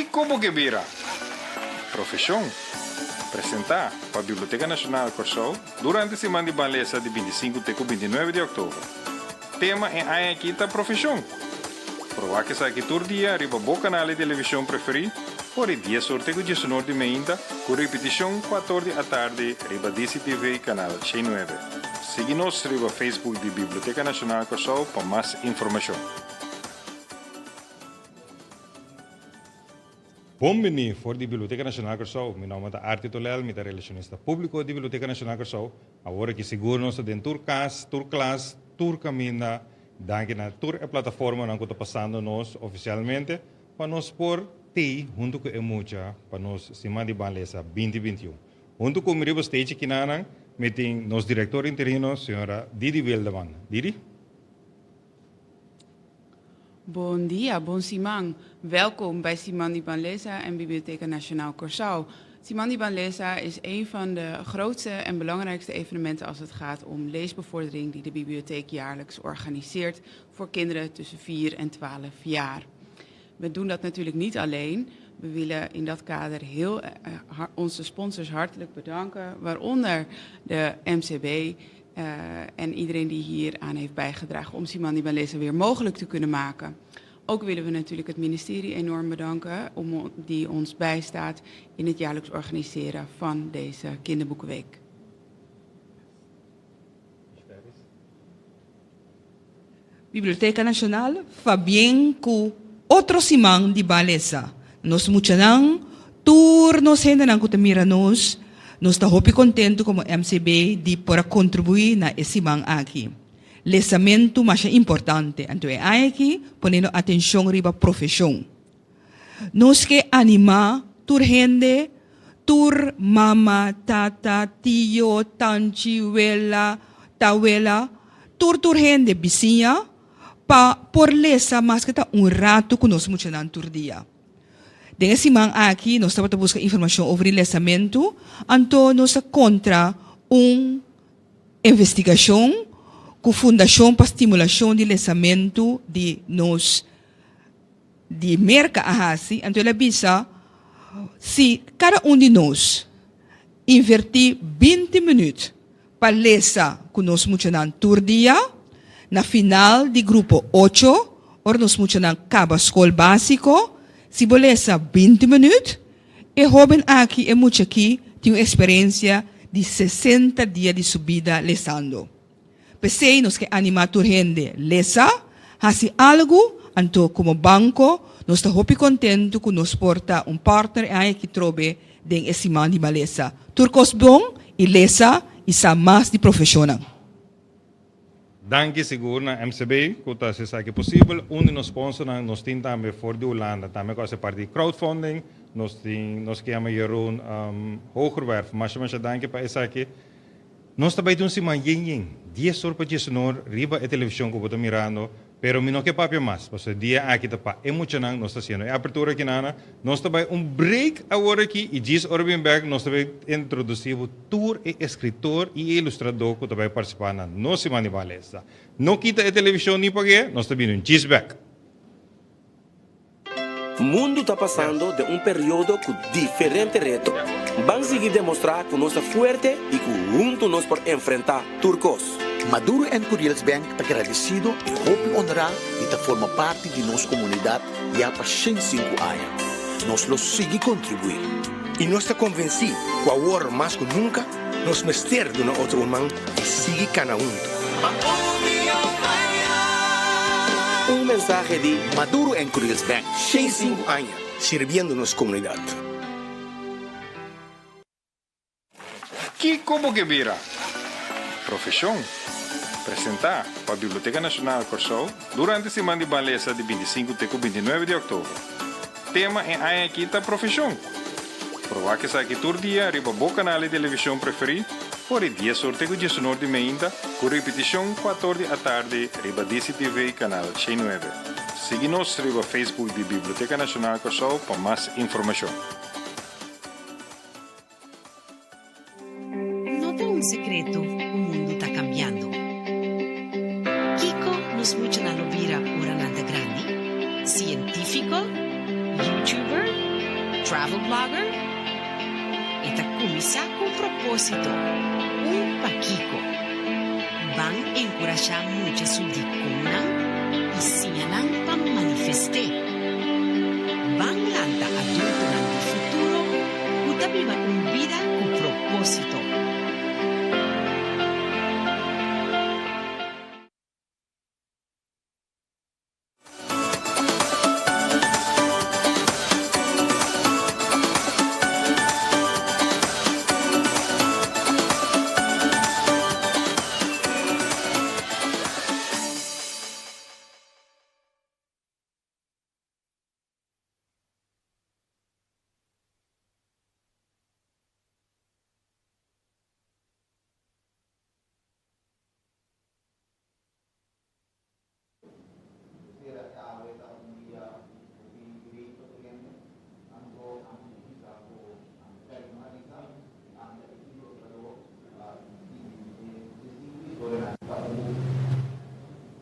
Kiko bo ke bira? Profeshon, Presentá pa Biblioteka Nashonal Kòrsou durante siman di Ban Lesa di 25 te ku 29 di òktober. Tema e aña akí ta Profeshon. Por wak esaki tur dia riba bo kanal di televishon preferí for di dies or te ku diesunor di meinta ku ripitishon kuator di atardi riba DCTV kanal 109. Sigui nos riba Facebook di Biblioteka Nashonal Kòrsou pa mas informashon. Bon bini for di Biblioteka Nashonal Kòrsou. Mi nòmber ta Artie Tolel, mi ta relashonista públiko di Biblioteka Nashonal Kòrsou. Awor aki sigur nos ta den tur kas, tur klas, tur kaminda. Danki na tur e plataformanan ku ta pasando nos ofisialmente pa nos por tei huntu ku e mucha pa nos Siman di Ban Lesa binti 21. Huntu ku mi riba stage kinanan mi tin nos direktor interino señora Didi Wildeman. Didi? Bon dia, bon siman. Welkom bij Siman di Ban Lesa en Bibliotheca Nacional Kòrsou. Siman di Ban Lesa is een van de grootste en belangrijkste evenementen als het gaat om leesbevordering die de bibliotheek jaarlijks organiseert voor kinderen tussen 4 en 12 jaar. We doen dat natuurlijk niet alleen. We willen in dat kader heel eh, onze sponsors hartelijk bedanken, waaronder de MCB eh, en iedereen die hier aan heeft bijgedragen om Siman di Ban Lesa weer mogelijk te kunnen maken. Ook willen we natuurlijk het ministerie enorm bedanken om, die ons bijstaat in het jaarlijks organiseren van deze kinderboekenweek. Biblioteka Nashonal Fabien ku otro siman di Ban Lesa. Nos muchanan, tur nos hendenan ku ta mira nos, nos ta hopi kontentu komo MCB di por a kontribuí na e siman aki. Lesamentu masha importante, anto e aña aki poniendo atenshon riba profeshon. Nos ke animá tur hende, tur mama, tata, tio, tanchi, wela, tawela, tur tur hende, bisiña, pa por lesa maske ta un ratu ku nos muchanan tur dia. Den e siman aki nos tabata buska informashon over di lesamentu, anto nos a kontra un investigashon ku Fundashon pa Stimulashon di Lesamentu di nos di Merka a hasi, anto el a bisa, Si kada un di nos invertí 20 minüt pa lesa ku nos muchanan tur dia, na final di grupo ocho, ora nos muchanan kaba skol básiko, si bo lesa 20 minüt, e hóben aki, e mucha aki, tin un eksperensia di 60 dia di su bida lesando. P'esei nos ke animá tur hende lesa, hasi algu, anto komo banko nos ta hopi kontentu ku nos por ta un partner e aña aki trobe den e siman di malesa. Tur kos bon i lesa i sa mas di profeshonnan. Danki sigur na MCB ku ta hasi esaki posibel. Un di nos sponsornan nos tin tambe for di Hulanda, tambe ku hasi parti di crowdfunding. Nos tin nos ke yama Jeroen Hoogerwerf. Masha masha danki pa esaki. Nos ta bai den un siman yen yen, dies or pa diesunor riba e televishon ku bo ta mirando, pero mi no ke papia mas, pasobra e dia aki ta pa e muchanan, nos ta hasiendo e apertura aki nana, nos ta bai un break awor aki i djis ora bin bek nos ta bai introdusí bo tur e eskritor i e ilustradó ku ta bai partisipá na nos siman di Balesa. No kita e televishon ni pag'é, nos ta bini un djis bek. Mundu ta pasando den un periodo ku diferente reto. Ban sigui demostrá ku nos ta fuerte i ku huntu nos por enfrentá tur kos. Maduro and Curiels Bank ta gradesido i hopi honrá di ta forma parti di nos komunidat ya pa 105 aña. Nos lo sigui kontribuí. I nos ta konvensí ku awor mas ku nunka nos mester duna otro un man i sigui kana huntu. Pa un mihó mañan. Un mensahe di. Maduro en Curiels Bank. 105 aña sirbiendo nos komunidat. Kiko bo ke bira? Profeshon. Presentá pa Biblioteka Nashonal Kòrsou durante siman di Ban Lesa di 25 te ku 29 di òktober. Tema e aña aki ta Profeshon. Por wak esaki tur dia riba bo kanal di televishon preferí for di dies or te ku diesunor di meinta ku ripitishon kuator di atardi riba DCTV kanal 109. Sigui nos riba Facebook di Biblioteka Nashonal Kòrsou pa mas informashon. No ta un sekreto ku mundu ta kambiando. Kiko nos muchanan lo bira ora nan ta grandi? Sientífiko? Youtuber? Travel blogger? E ta kuminsá ku un propósito, un pakiko. Ban enkurashá mucha su dikonnan i siña nan pa manifest'é. Ban lanta adultonan di futuro ku ta biba un bida ku propósito. Sera awe ta un dia hopi great pa tur hende. Anto ami ta bisa ku ami ta Kevin Marisa i ami ta e ilustrador di e diesinku historianan ku ta un buki.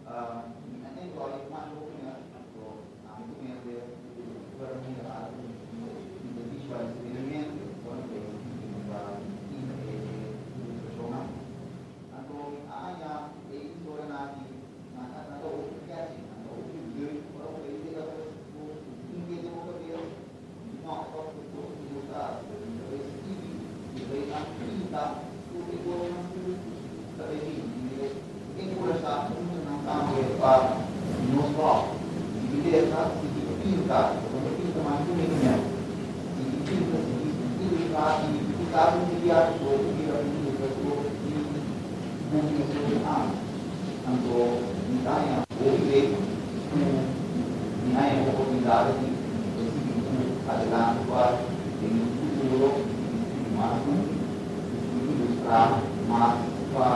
Mi a enjoy masha hopi mes, anto ami ku hende ku por mira algu mi ta visualisá den mi mente ora mi ta skibi mi ta pinta e ilustrashonnan. Anto mi a haña e historianan aki nan a nan ta hopi catchy, nan ta hopi leuk ora bo ta lesa bo bo tin ke den bo kabes no e tabata e kos ku mi gusta hasi pero mi ta bai skibi mi ta bai a pinta tur e kosnan ku ta bai bini i mi ta enkurashá muchanan tambe pa no stòp sigui lesa sigui pinta pasobra mi ta pinta mas bunita mes sigui pinta sigui ilustrá i kisas un dia bo ta bira un ilustrador di buki meskos ku ami. Anto mi ta haña hopi lei ku mi haña e oportunidat aki pa sigui ku adelante pa den futuro mi sigui skirbi mas buki i sigui ilustrá mas pa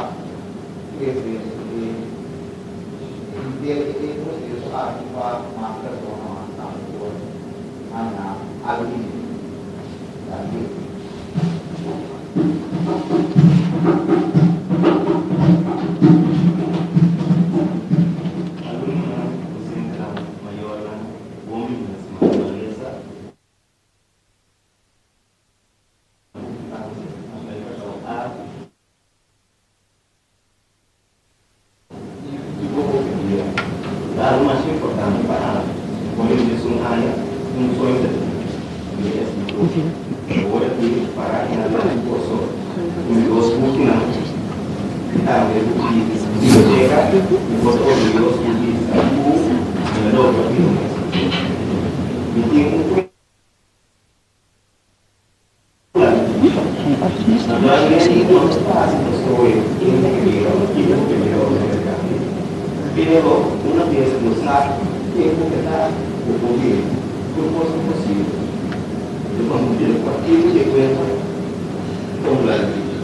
krese e henter e proseso aki pa mas persona mas tambe por haña algu di mi. Danki. Alumnonan, dosentenan, mayornan, bon bini na Siman di Malesa. Algu mas importante pa ami, Komo di esun aña, un soño ta tin, mi ta escritor. Awor aki para e nan na boso ku mi dos bukinan i tambe buki di biblioteka, mi por ta orguyoso di bisa ku mi a logra bira un escritor. Mi tin un. Naturalmente no ta fácil pa scohe ken ta primero y ken ta primero pa ser grandi. Pero una bes bo sa ken bo ke ta, bo por bira. Tur cos ta posibel. Mi ta conta un cuartico di e cuenta con Vladimir.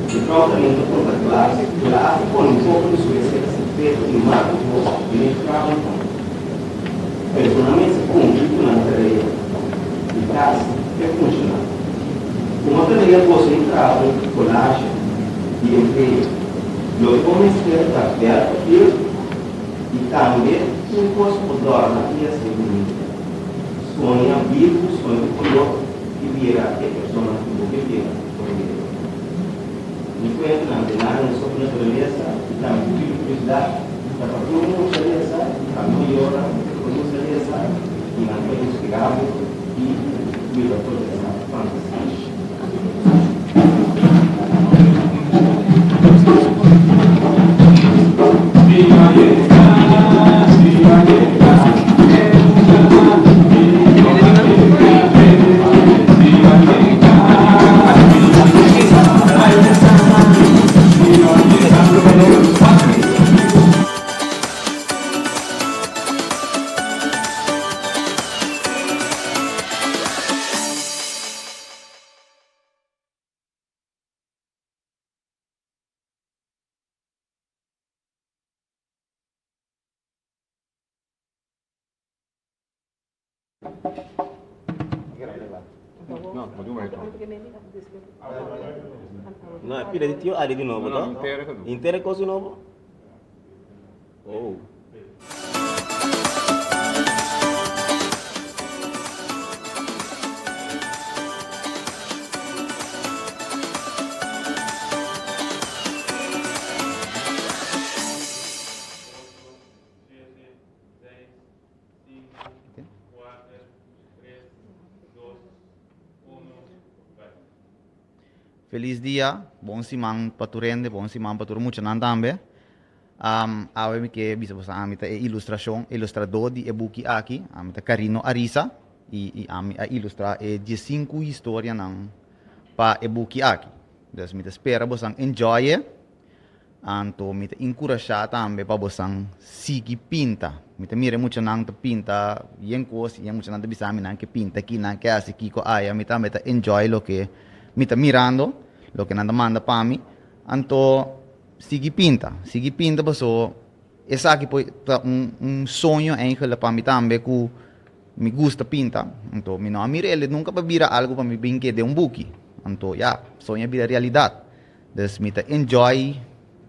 Mi vrouw también ta conta cla cu el a hasta pone un poco di su receta secreto di maku cos den e trauma. Personanan mester cumpli cu nan tarea di cas p'e funciona. Como tarea boso no traha un collage di empleo. Loke bo mester ta bel papier y tambe tur cos cu bo dorna y hacié bunita. Soña bibu, soña cu color y bira e persona cu bo ke bira por medio. Mi cuentanan den área di sobrenaturalesa y tambe cu bibi curiosidad ta pa tur mucha lesa, pa mayornan por mucha lesa y nan ta inspirá bo y yuda progresá fantasia. No, e pida di tio Adi di nobo, No, to? intero ka du. Intero kos di nobo? Oh. Felis dia, bon siman pa tur hende, bon siman pa tur muchanan tambe. Um, awe mi ke bisa boso ami ta e ilustrashon, ilustradó di e buki aki. Ami ta Carino Ariza i, i ami a ilustrá e diesinku historianan pa e buki aki. Dus mi ta spera bosan enjoy e. Anto mi ta enkurashá tambe pa bosan sigui pinta. Mi ta mira e muchanan ta pinta yen kos, i e muchanan ta bisa mi nan ke pinta aki, nan ke hasi kiko aya. Mi tambe ta enjoy loke mi ta mirando, loke nan ta manda pa mi. Anto sigui pinta, sigui pinta paso esaki por ta un un soño eigenlijk pa mi tambe ku mi gusta pinta. Anto mi no a mira el nunka pa bira algu pa mi bin keda den un buki. Anto ya, soño a bira realidat. Dus mi ta enjoy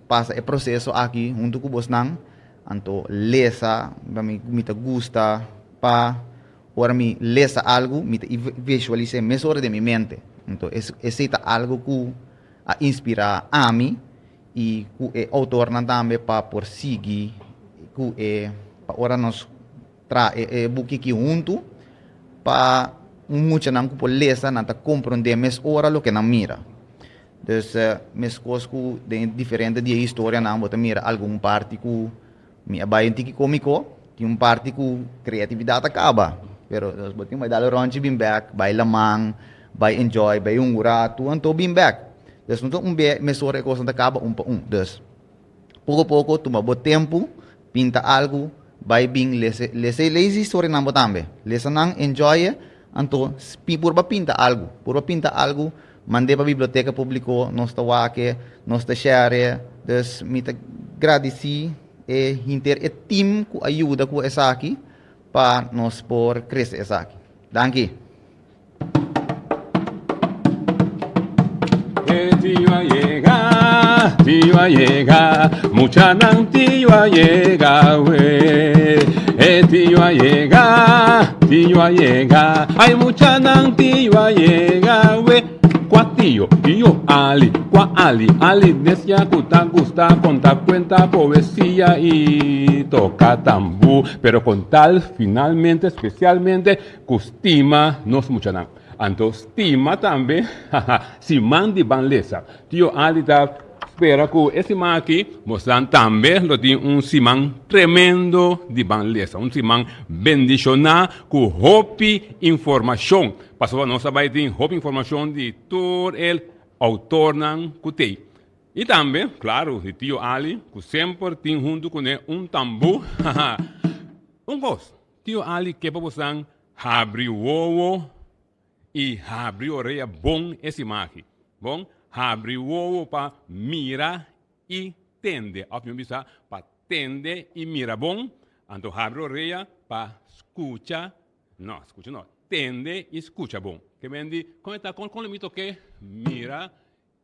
pasa e proceso aki hunto cu bosnan, anto lesa, mi mi ta gusta pa ora mi lesa algo mi ta visualisa mesora den mi mente. Anto esey ta algo cu a inspira ami y cu e autornan tambe pa por sigui cu e pa ora nos traha e buki aki hunto pa muchanan cu por lesa nan ta comprende mesora loke nan mira. Dus meskos ku den diferente di e historianan bo ta mira algun parti ku mi a bai un tiki komiko, tin un parti ku kreatividat a kaba. Pero nos bo tin bai dal un ròntji bin bèk, bai laman, bai enjoy, bai un ratu, anto bin bèk. Dus no ta un be mesora e kosnan ta kaba un pa un. Dus poko poko tuma bo tempu, pinta algu, bai bin lesa lesa lesa e historianan bo tambe. Lesa nan, enjoy e, anto purba pinta algu, purba pinta algu. Mand'é pa biblioteka públiko, nos ta wak e, nos ta share e. Dus mi ta gradisí e hinter e tim ku a yuda ku esaki pa nos por krese esaki. Danki. E tio a yega, tio a yega, muchanan tio a yega, we. E tio a yega, tio a yega, ay muchanan tio a yega, we. Kua tio? Tio Ali. Kua Ali? Ali necia ku ta gusta konta kuenta, poesia i toka tambú. Pero kon tal finalmente, spesialmente ku stima nos muchanan. Anto stima tambe, haha, siman di ban lesa. Tio Ali ta Spera ku e siman aki bosnan tambe lo tin un siman tremendo di ban lesa, un siman bendishoná ku hopi informashon, pasobra nos a bai tin hopi informashon di tur e outornan ku t'ei. I tambe, klaru, di Tio Ali ku semper tin huntu kuné un tambú, haha. Un kos, Tio Ali ke pa bosnan habri wowo I habri orea bon es imagen. Bon, habri wowo pa mira i tende. Of mi bisa pa tende i mira bon. Anto habri orea pa skucha, no, skucha no, tende i skucha bon. Ke men di, kon e ta, kon lo mi toke? Mira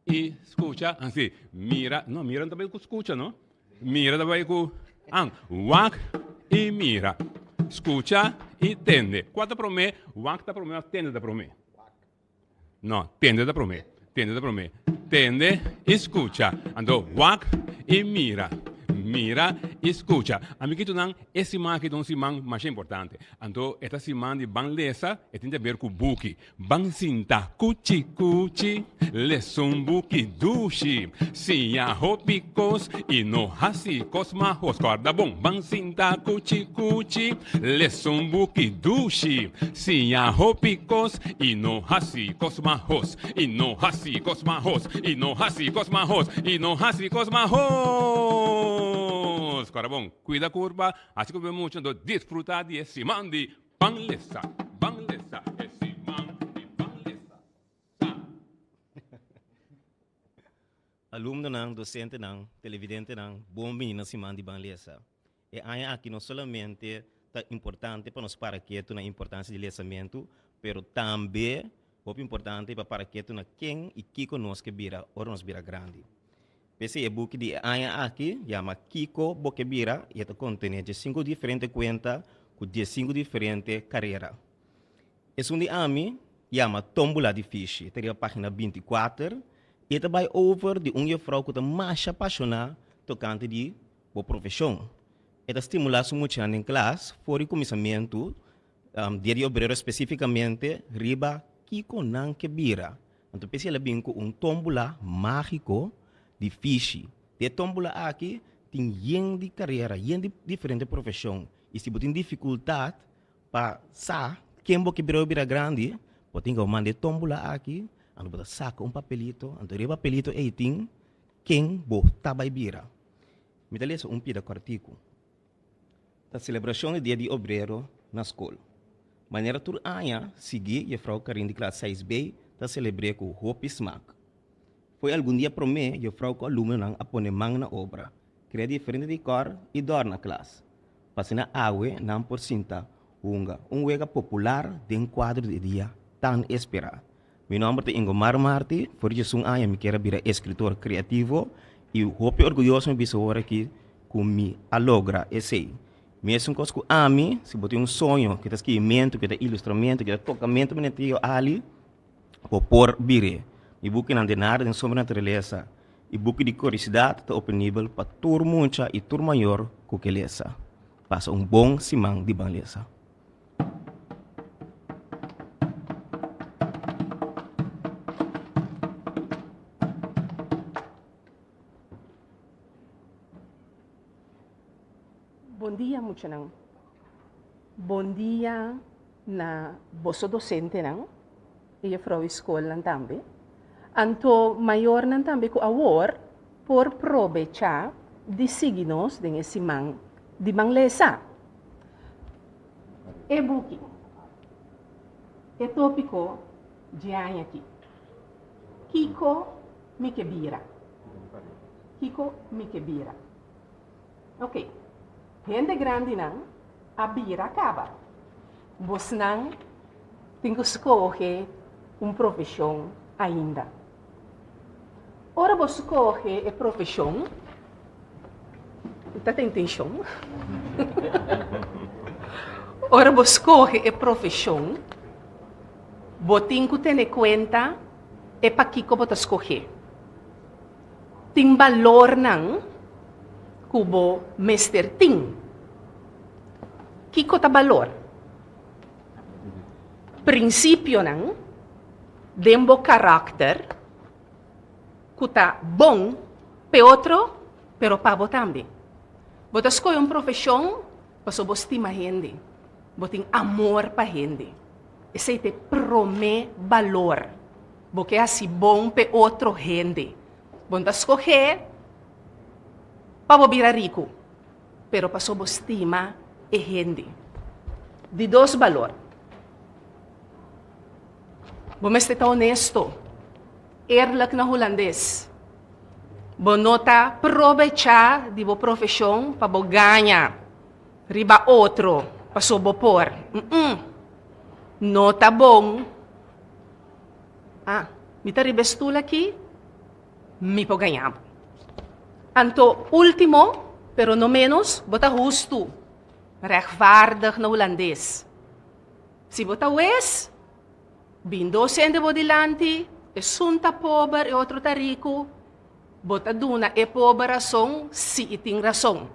i skucha, ansi, mira, no, mira no ta bai ku skucha, no? Mira ta bai ku, an, wak i mira, skucha i tende. Kua ta promé? Wak ta promé òf tende ta promé? No, tende ta promé, tende ta promé. Tende i skucha. Anto, wak i mira, mira i skucha. Amikitunan, e siman aki ta un siman masha importante. Anto, e ta siman di ban lesa, e tin di aber ku buki. Ban sinta kuchi kuchi, lesa un buki dushi, siña hopi kos i no hasi kos mahos. Kòrda bon, ban sinta kuchi kuchi, lesa un buki dushi, siña hopi kos i no hasi kos mahos, i no hasi kos mahos, i no hasi kos mahos, i no hasi kos mahos. Kòrda bon, kuida kurpa, hasi ku bo mucha, anto disfrutá di e siman di Ban lesa, ban lesa e siman di ban lesa. Sa. Alumnonan, dosentenan, televidentenan, bon bini na siman di ban lesa. E aña aki no solamente ta importante pa nos para ketu na importansia di lesamentu, pero tambe hopi importante pa para ketu na ken i kiko nos ke bira ora nos bira grandi. P'esei e buki di e aña aki yama Kiko Bo Ke Bira i e ta kontené diesinku diferente kuenta ku diesinku diferente karera. Esun di ami yama Tómbula di Fishi, e ta riba página 24 i e ta bai over di un jefrou ku ta masha pashoná tokante di bo profeshon. E ta stimulá su muchanan den klas for di kuminsamentu, Dia di Obrero spesífikamente, riba kiko nan ke bira. Anto p'esei el a bin ku un tómbula mágiko di fishi. Den e tómbula aki tin yen di karera, yen di diferente profeshon. I si bo tin difikultat pa sa ken bo ke bira ora bo bira grandi, bo tin ku manda e tómbula aki, anto bo ta saka un papelito, anto riba e papelito ei tin ken bo ta bai bira. Mi ta lesa un pida kòrtiku. Ta selebrashon di Dia di Obrero na skol. Manera tur aña sigui Jefrou Karin di klas seis B ta selebr'é ku hopi smak. Fo'i algun dia promé jefrou ku alumnonan a pone man na obra, krea diferente dikòr i dòrna klas, pa asina awe nan por sinta hunga un wega popular den kuadro di e dia tan esperá. Mi nòmber ta Ingomar Marti, for di djesun aña mi kier a bira eskritor kreativo i hopi orguyoso mi bisa ora aki ku mi a logra esei. Mesun kos ku ami, si bo tin un soño ku ta skibimentu, ku ta ilustramentu, ku ta tokamentu manera Tio Ali, bo por bir'é. Mi bukinan De Nada den Sombra Naturalesa i Buki di Kuriosidat ta openibel pa tur mucha i tur mayor ku ke lesa. Pasa un bon siman di ban lesa. Bon dia muchanan. Bon dia na boso dosentenan i jefrou di skolnan tambe. Anto mayornan tambe ku awor por probecha di sigui nos den e siman di ban lesa. E buki. E tópiko dje aña akí, Kiko mi ke bira? Kiko mi ke bira? Oké, hende grandinan a bira kaba. Bosnan tin ku skohe un profeshon ainda. Ora bo skohe e profeshon, ta ta intenshon. Ora bo skohe e profeshon, bo tin ku tene kuenta e pakiko bo ta skohé. Tin balornan ku bo mester tin. Kiko ta balor? Prinsipionan den bo karakter ku ta bon p'e otro, pero pa bo tambe. Bo ta skohe un profeshon pasobra bo stima hende, bo tin amor pa hende. Esei ta e promé balor. Bo ke hasi bon p'e otro hende. Bo no ta skohé pa bo bira riku, pero pasobra bo stima e hende. Di dos balor. Bo mester ta honesto, eerlijk na hulandes. Bo no ta probechá di bo profeshon pa bo gaña riba otro paso bo por. Mm-mm. No ta bon. Ah, mi ta riba e stul aki, mi por gaña bo. Anto último, pero no ménos, bo ta hustu, rechtvaardig na hulandes. Si bo ta wes, bin dos hende bo dilanti, esun ta pober, e otro ta riku, bo ta duna e pober rason si i tin rason.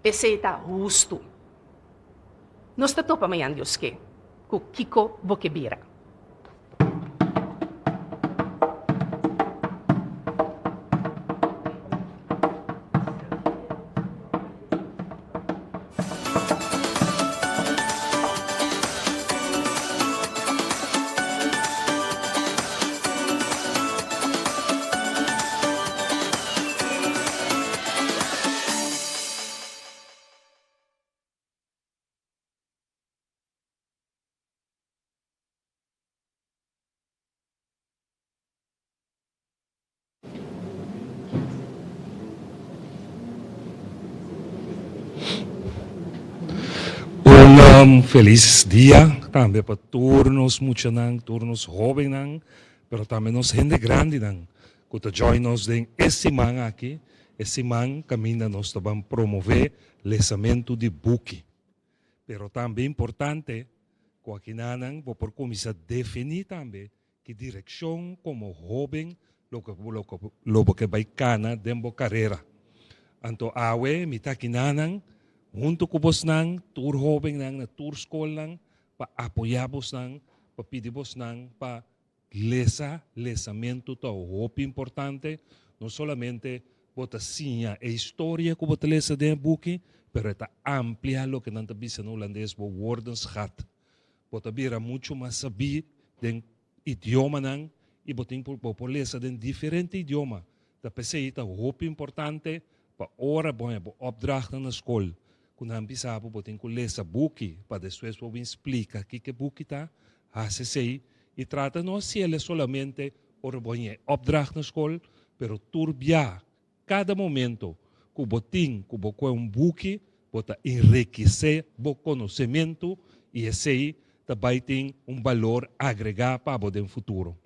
Esei ta hustu. Nos ta topa mañan Dios ke, ku kiko bo ke bira. Un felis dia tambe pa tur nos muchanan, tur nos hobennan, pero tambe nos hende grandinan ku ta join nos den e siman aki, e siman kaminda nos ta ban promove lesamentu di buki. Pero tambe importante ku akinanan bo por kuminsá definí tambe Ki direkshon komo hóben lo lo bo ke bai kana den bo karera? Anto awe mi ta akinanan huntu ku bosnan, tur hóbennan na tur skolnan, pa apoyá bosnan, pa pidi bosnan pa. Lesa, lesamentu ta hopi importante, no solamente bo ta siña e historia ku bo ta lesa den e buki, pero e ta amplia loke nan ta bisa na hulandes bo woordenschat. Bo ta bira muchu mas sabí den idiomanan i bo tin bo por lesa den diferente idioma. Ta p'esei ta hopi importante pa ora bo haña bo opdrachtnan na skol ku nan bisa bo bo tin ku lesa buki pa despues bo bin splika kiko e buki ta, hasi esei i trata no hasiel solamente ora bo haña e opdracht na skol, pero tur bia, kada momento ku bo tin ku bo kohe un buki bo ta enrikisé bo konosementu i esei ta bai tin un balor agregá pa bo den futuro.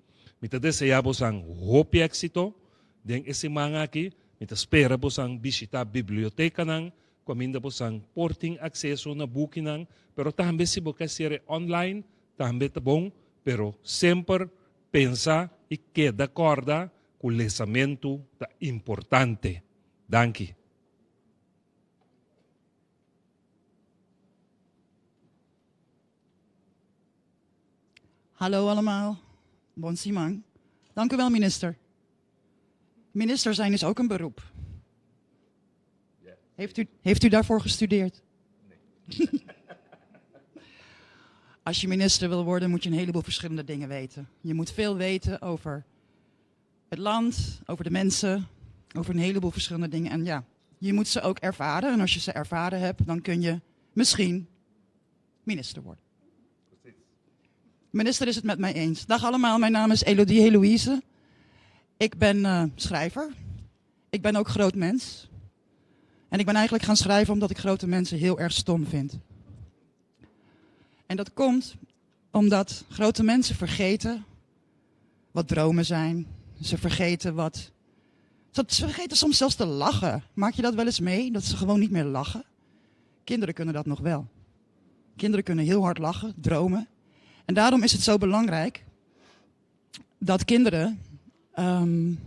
Mi ta deseá bosan hopi éksito den e siman aki. Mi ta spera bosan bishitá bibliotekanan kaminda bosan por tin akseso na bukinan, pero tambe si bo ke hasier e online tambe ta bon, pero semper pensa i keda kòrda ku lesamentu ta importante. Danki. Hallo allemaal, bon siman. Dank u wel minister. Minister zijn is ook een beroep. Heeft u, heeft u daarvoor gestudeerd? Nee. Als je minister wil worden, moet je een heleboel verschillende dingen weten. Je moet veel weten over het land, over de mensen, over een heleboel verschillende dingen. En ja, je moet ze ook ervaren. En als je ze ervaren hebt, dan kun je misschien minister worden. Minister is het met mij eens. Dag allemaal, mijn naam is Elodie Heloïse. Ik ben uh, schrijver. Ik ben ook groot mens. En ik ben eigenlijk gaan schrijven omdat ik grote mensen heel erg stom vind. En dat komt omdat grote mensen vergeten wat dromen zijn. Ze vergeten wat. Ze vergeten soms zelfs te lachen. Maak je dat wel eens mee? Dat ze gewoon niet meer lachen? Kinderen kunnen dat nog wel. Kinderen kunnen heel hard lachen, dromen. En daarom is het zo belangrijk dat kinderen um,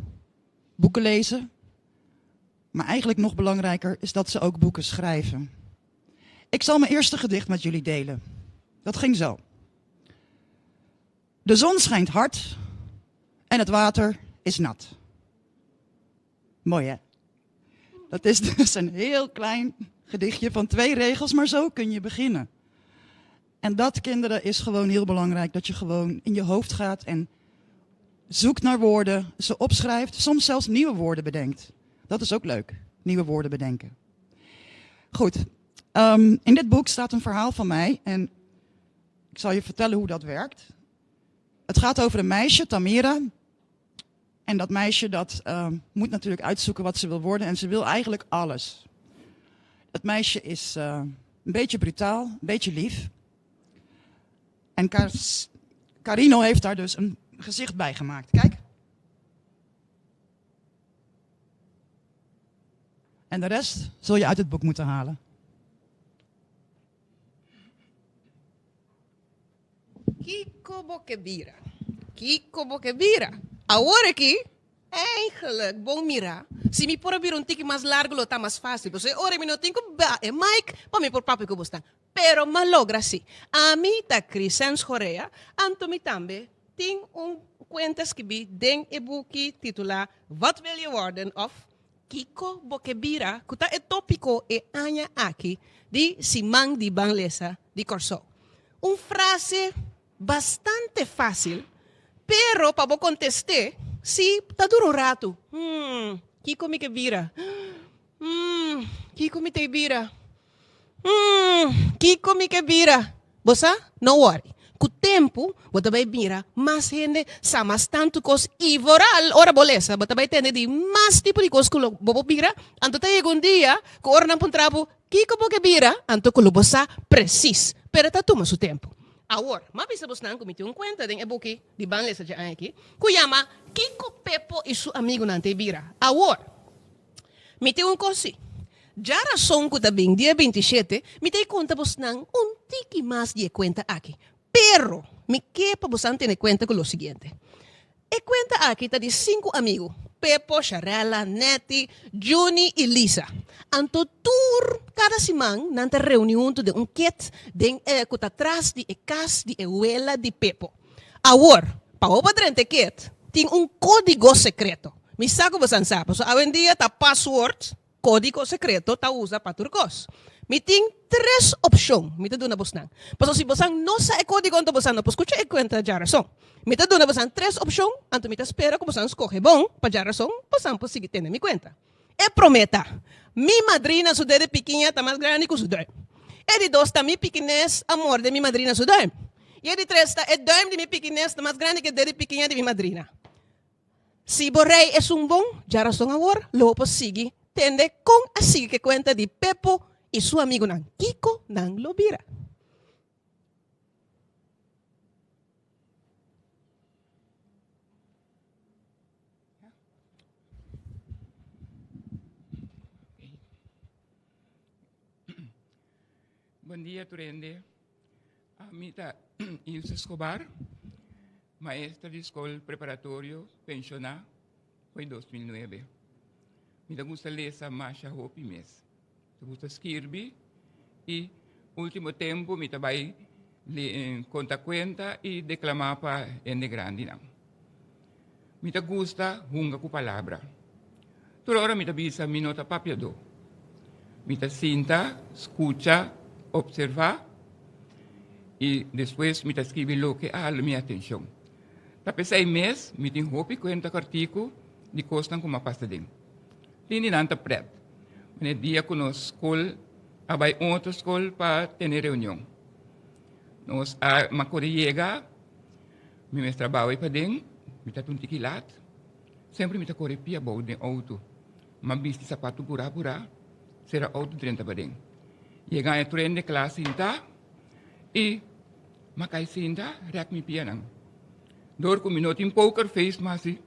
boeken lezen. Maar eigenlijk nog belangrijker is dat ze ook boeken schrijven. Ik zal mijn eerste gedicht met jullie delen. Dat ging zo. De zon schijnt hard en het water is nat. Mooi hè? Dat is dus een heel klein gedichtje van twee regels, maar zo kun je beginnen. En dat, kinderen, is gewoon heel belangrijk. Dat je gewoon in je hoofd gaat en zoekt naar woorden, ze opschrijft, soms zelfs nieuwe woorden bedenkt. Dat is ook leuk, nieuwe woorden bedenken. Goed, um, in dit boek staat een verhaal van mij en ik zal je vertellen hoe dat werkt. Het gaat over een meisje, Tamira. En dat meisje dat uh, moet natuurlijk uitzoeken wat ze wil worden en ze wil eigenlijk alles. Dat meisje is uh, een beetje brutaal, een beetje lief. En Car Carino heeft daar dus een gezicht bij gemaakt. Kijk. En de rest zul je uit het boek moeten halen. Kiko bo ke bira? Kiko bo ke bira? Awor aki, eigenlijk, bon mira, si mi por a bira un tiki mas largu lo ta mas fácil, pasobra e ora mi no tin ku ba e mic pa mi por papia ku bosnan. Pero m'a logra si. Ami ta Crisens Gorea, anto mi tambe tin un kuenta skibí den e buki titulá Wat wil je worden? òf Kiko bo ke bira ku ta e tópiko e aña aki di Siman di Ban Lesa di Kòrsou? Un frase bastante fásil, pero pa bo kontest'é si ta dura un ratu. Hmm, kiko mi ke bira? Hmm, kiko mi ta bira? Hmm, kiko mi ke bira? Bo sa? No worry. Ku tempu, bo ta bai mira mas hende sa mas tantu kos i vooral ora bo lesa, bo ta bai tende di mas tipo di kos ku lo bo por bira. Anto ta yega un dia ku ora nan puntra bo, Kiko bo ke bira? Anto ku lo bo sa presis. Pero ta tuma su tempu. Awor, m'a bisa bosnan ku mi tin un kuenta den e buki di Ban Lesa dje aña aki ku yama Kiko Pepo i su amigunan ta bira. Awor, Mi tin un kos si. Djarason ku ta bin dia bintishete, mi ta e konta bosnan un tiki mas di e kuenta aki. Pero, mi ke pa bosan tene kuenta ku lo siguiente. E kuenta aki ta di sinku amigu, Pepo, Sharella, Netty, Juni i Lisa. Anto tur kada siman nan ta reuni huntu den un ket den e ku ta tras di e kas di e wela di Pepo. Awor, Pa bo por drenta e ket, tin un kódigo sekreto. Mi sa ku bosan sa, pasobra awendia ta password, kódigo sekreto, ta usa pa tur kos. Mi tin tres opshon mi ta duna bosnan. Pasobra si bosan no sa e kódigo anto bosan no por skucha e kuenta djarason. Mi ta duna bosan tres opshon, anto mi ta spera ku bosan skohe bon pa djarason bosan por sigui tene mi kuenta. E promé ta, Mi madrina su dede pikiña ta mas grandi ku su duim. E di dos ta, Mi pikines a morde mi madrina su duim. I e di tres ta, E duim di mi pikines ta mas grandi ku e dede pikiña di mi madrina. Si bo rei esun bon, djarason awor lo bo por sigui tende kon a sigui ku e kuenta di Pepo i su amigunan. Kiko nan lo bira? Bon dia tur hende. Ami ta Ilse Escobar, maestra di skol preparatorio penshoná for 2009. Mi ta gusta lesa masha hopi mes. Mi ta gusta skirbi i ultimo tempu mi ta bai konta kuenta i deklamá pa hende grandinan. Mi ta gusta hunga ku palabra. Tur ora mi ta bisa mi no ta papiadó. Mi ta sinta, skucha, opservá i despues mi ta skibi loke a hala mi atenshon. Ta p'esei mes mi tin hopi kuenta kòrtiku di kosnan ku mi a pasa den. Tin di nan ta prèt. Manera e dia ku nos skol a bai un otro skol pa tene reunion. Nos a makore yega. Mi mes trabao ei paden, mi ta tun tiki lat. Semper mi ta kore pia abou den outo. M'a bisti sapatu purá purá, sera outo drenta paden. Yega e tren de kla sinta i m'a kai sinta rèk mi pianan. Dor ku mi no tin poker face mas si,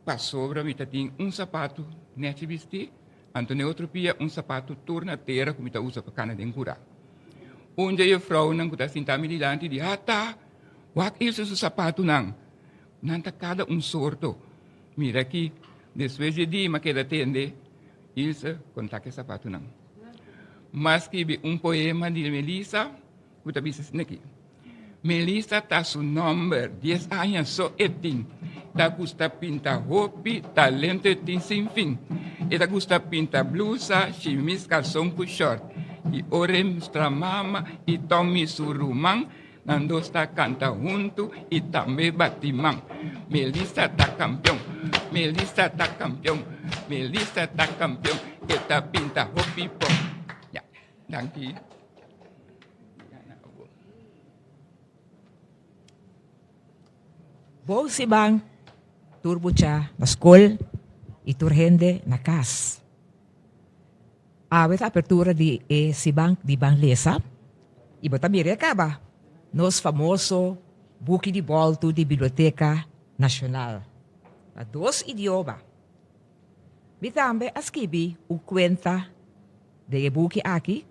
pasobra mi ta tin un sapatu nèchi bistí, anto n'e otro pia un sapatu tur na tera ku mi ta usa pa kana den kurá. Un dje jufrounan ku ta sinta mi dilanti di, Ata! Wak Ilse su sapatunan! Nan ta kada un sorto. Mira aki, despues dje di m'a keda tende Ilse konta ku e sapatunan. M'a skibi un poema di Melisa ku ta bisa asina aki, Melisa ta su nòmber, dies aña so e tin. Ta gusta pinta hopi, talento e tin sin fin. E ta gusta pinta blusa, shimis, kalson ku shòrt. I ora e mustra mama i Tommy su ruman, nan dos ta kanta huntu i tambe bati man. Melisa ta kampion, Melisa ta kampion, Melisa ta kampion, e ta pinta hopi bon. Ya, danki. Bon siman tur mucha na skol i tur hende na kas. Awe ta apertura di e siman di Ban Lesa i bo ta mira e kaba nos famoso buki di bòltu di Biblioteka Nashonal na dos idioma. Mi tambe a skibi un kuenta den e buki aki.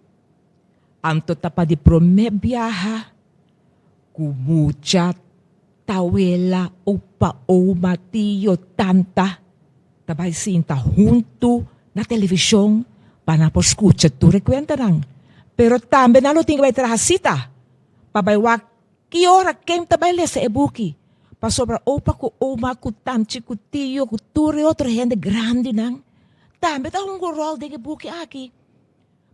Anto ta pa di promé biaha ku mucha tawela, opa, oma, tio, tanta ta bai sinta huntu na televishon pa nan por skucha tur e kuentanan. Pero tambe nan lo tin ku bai traha sita pa bai wak ki ora ken ta bai lesa e buki. Pasobra opa ku oma ku tanchi ku tio ku tur e otro hende grandinan tambe ta hunga un ròl den e buki aki.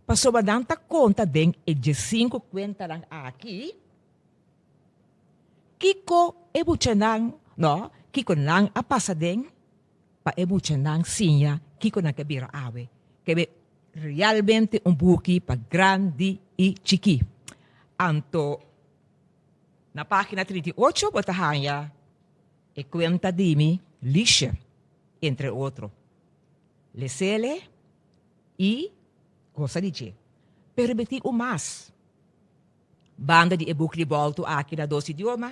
Pasobra nan ta konta den e diesinku kuentanan aki kiko e muchanan, no, kiko nan a pasa den pa e muchanan siña kiko nan ke bira awe. Ke be realmente un buki pa grandi i chikí. Anto na página 38 bo ta haña e kuenta di mi Lisje, entre otro. Lesele. I gosa di dje. Pero mi tin un mas. Banda di e buki di bòltu aki na dos idioma,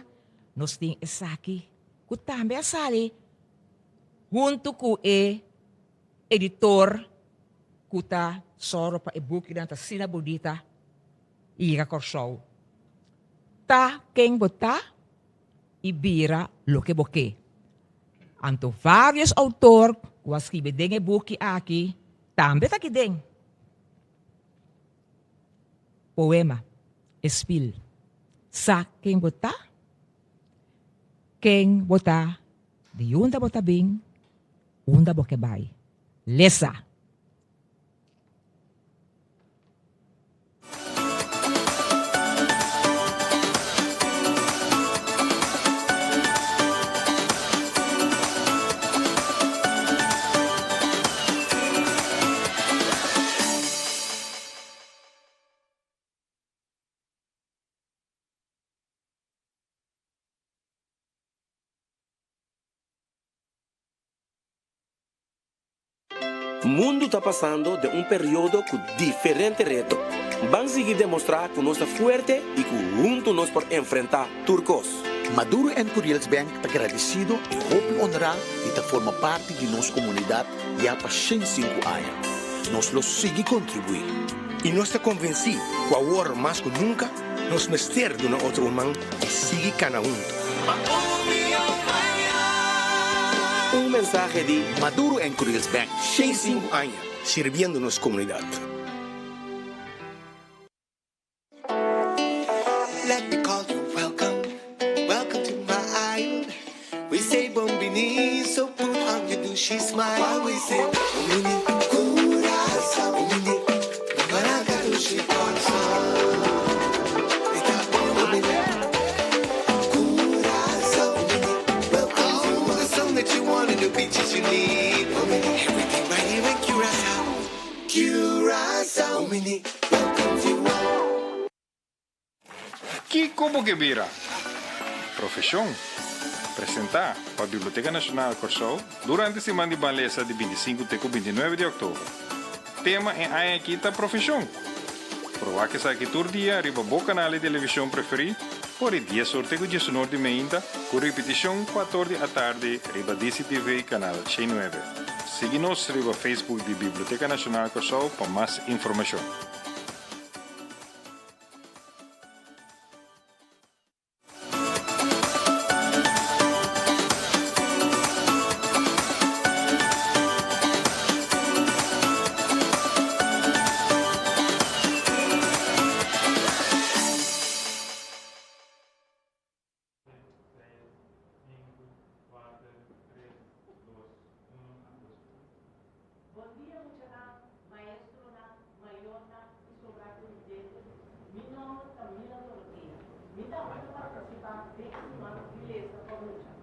nos tin esaki ku tambe a sali huntu ku e editor ku ta sòru pa e bukinan ta asina bunita i yega Kòrsou. Ta ken bo ta i bira loke bo ke. Anto vários outor ku a skibi den e buki aki tambe ta aki den. Poema, E spil, Sa ken bo ta? Ken bo ta, di unda bo ta bin, unda bo ke bai. Lesa! Mundu ta pasando den un periodo ku diferente reto. Ban sigui demostrá ku nos ta fuerte i ku huntu nos por enfrentá tur kos. Maduro and Curiels Bank ta gradisido i hopi honrá di ta forma parti di nos komunidat ya pa 105 aña. Nos lo sigui kontribuí. I nos ta konvensí ku awor mas ku nunka nos mester duna otro un man i sigui kana huntu. Pa un mihó mañan. Un mensahe di Maduro en Curiels Bank. 105 aña sirbiendo nos komunidat. Let me call you welcome, welcome to my island. We say bon bini, so put on your dushi smile. While we say bon bini, Curaçao, bon bini, Baranka dushi Kòrsou. Esta bon bini, Curaçao, bon bini, welcome to all the sun that you want and the beaches you need. Bon bini, everything right here in Curaçao. Curaçao, bon bini, welcome to all. Kiko bo ke bira? Profeshon. Presentá pa Biblioteka Nashonal Kòrsou durante siman di Ban Lesa di 25 te ku 29 di òktober. Tema e aña akí ta Profeshon. Por wak esaki tur dia riba bo kanal di televishon preferí for di dies or te ku diesunor di meinta ku ripitishon kuator di atardi riba DCTV kanal 109. Sigui nos riba Facebook di Biblioteka Nashonal Kòrsou pa mas informashon. Bon dia muchanan, maestronan, mayornan y sobra televidentes. Mi nomber ta Mila Dorotea. Mi tambe ta participa den e siman di lesa pa mucha.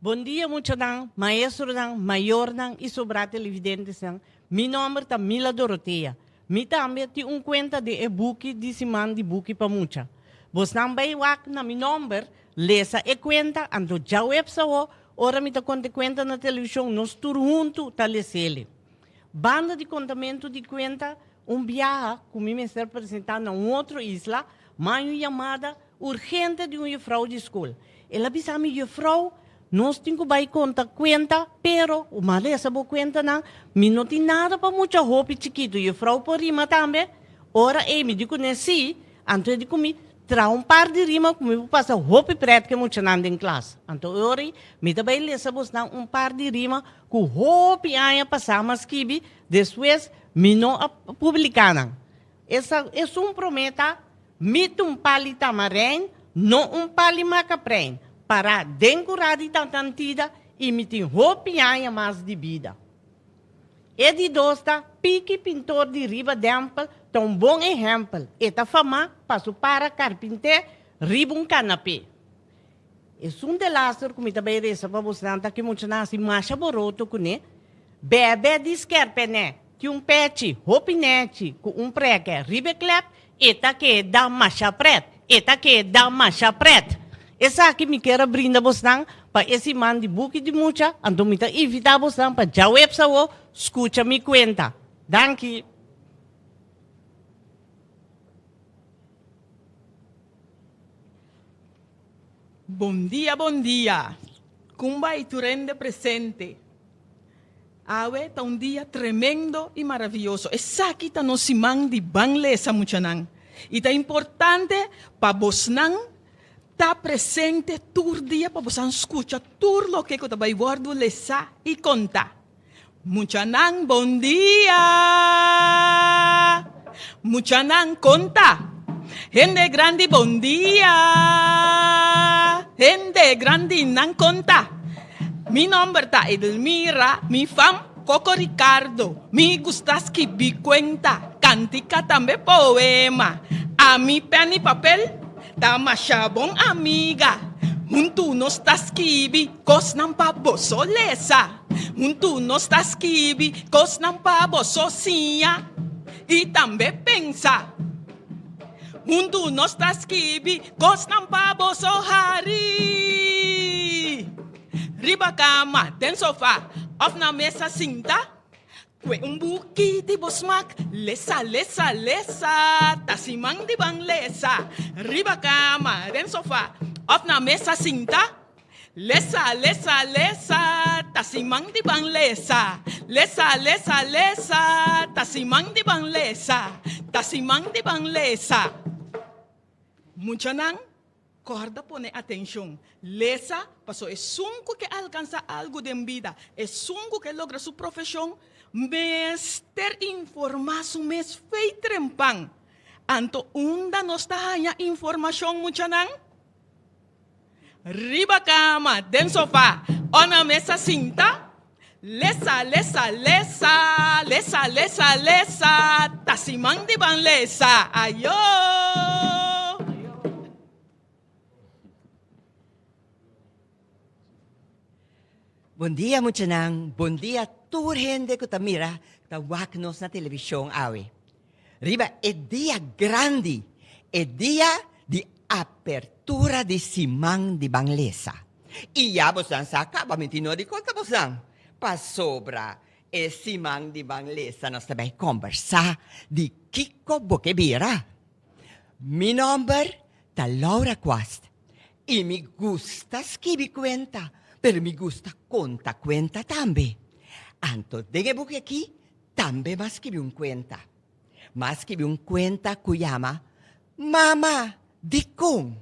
Bon dia muchanan, maestronan, mayornan y sobra televidentesnan. Mi nomber ta Mila Dorotea. Mi tambe tin un cuenta den e buki di siman di Buki pa Mucha. Bosnan bay wak na mi nomber, lesa e cuenta, anto djaweps awo, ora mi ta conta e cuenta na television, nos tur huntu ta lesele. Banda di contamento di cuenta, un biaha cu mi mester presenta na un otro isla, m'a un yamada urgente di un juffrouw di school. El a bisa mi, Juffrouw, nos tin cu bay conta cuenta, pero, m'a lesa bo cuentanan, mi no tin nada pa mucha hopi chikito. Juffrouw por rima tambe? Ora ey mi di cu ne si, anto e di cu mi, Traha un par di rima cu mi por pasa hopi pret cu e muchanan den klas. Anto e ora ey mi ta bay lesa bosnan un par di rima cu hopi aña pasa m'a skibi, despues mi no a publica nan. Esa esun promé ta, Mi ta un pali tamarein, no un pali macaprein, pará den curá di tantantida i mi tin hopi aña mas di bida. E di dos ta, Piki pintor di riba dèmpel ta un bon ehèmpel, e ta famá pa su para karpinté riba un kanapé. Esun delaster ku mi ta bai resa pa bosnan ta ke muchanan hasi masha boroto kuné, Bèbè di skèrpènè tin un pèchi hopi nèchi ku un prèkè riba e klèp, e ta keda masha prèt, e ta keda masha prèt. Esaki mi kier a brinda bosnan pa e siman di buki di mucha, anto mi ta invitá bosnan pa djaweps awo skucha mi kuenta. Danki. Bon dia bon dia Kumba y tur hende presente. Awe ta un dia tremendo y maraviyoso. Esaki ta nos siman di ban lesa muchanan y ta importante pa bosnan ta presente tur dia pa bosan scucha tur loke cu ta bay wordo lesa y conta. Muchanan bon dia! Muchanan konta! Hende grandi bon dia! Hende grandinan konta! Mi nomber ta Edelmira, mi fam Coco Ricardo. Mi gusta skibi kuenta, kantika tambe poema. Ami pen i papel ta masha bon amiga. Huntu nos ta skibi kosnan pa boso lesa. Huntu nos ta skibi kosnan pa boso siña i tambe pensa. Huntu nos ta skibi kosnan pa boso hari. Riba kama, den sofa òf na mesa sinta, kue un buki di bo smak, lesa, lesa, lesa, ta siman di ban lesa. Riba kama, den sofa òf na mesa sinta, Lesa, lesa, lesa, ta siman di ban lesa. Lesa, lesa, lesa, ta siman di ban lesa. Ta siman di ban lesa. Muchanan, kòrda pone atenshon. Lesa, paso esun ku ke alkansá algu den bida, esun ku ke logra su profeshon, mester informá su mes fei trempan. Anto unda nos ta haña informashon, muchanan? Riba kama, den sofá o na mesa sinta, lesa, lesa, lesa, lesa, lesa, lesa, ta siman di ban lesa, ayo! Bon dia muchanan, bon dia tur hende ku ta mira, ku ta wak nos na televishon awe. Riba e dia grandi, e dia di apertura di siman di ban lesa. I ya bosnan sa kaba, mi tin no di konta bosnan, pasobra e siman di ban lesa nos ta bai kombersá di kiko bo ke bira. Mi nòmber ta Laura Quast i mi gusta skibi kuenta, pero mi gusta konta kuenta tambe. Anto den e buki aki tambe m'a skibi un kuenta. M'a skibi un kuenta ku yama Mama, dikon?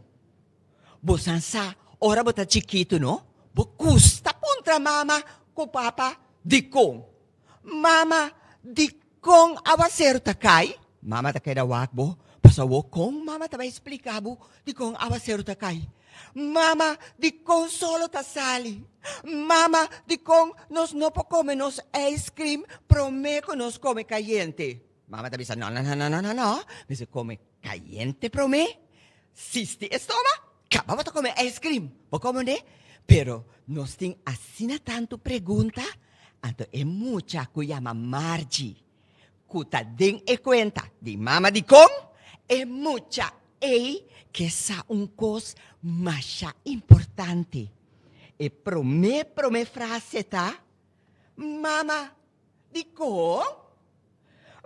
Bosan sa ora bo ta chikitu no, bo gusta puntra mama ku papa dikon. Mama, dikon awaseru ta kai? Mama ta keda wak bo, pasobra awor kon mama ta bai splika bo dikon awaseru ta kai? Mama, dikon solo ta sali? Mama, dikon nos no por kome nos ijskrim promé ku nos kome kayente? Mama ta bisa, No, no, no, no, no, no, mester kome kayente promé, sisti e stoma, kaba bo ta kome ijskrim. Bo komprendé? Pero nos tin asina tantu pregunta, anto e mucha ku yama Margie, ku ta den e kuenta di mama dikon, e mucha ei ke sa un kos masha importante. E promé promé frase ta, Mama dikon?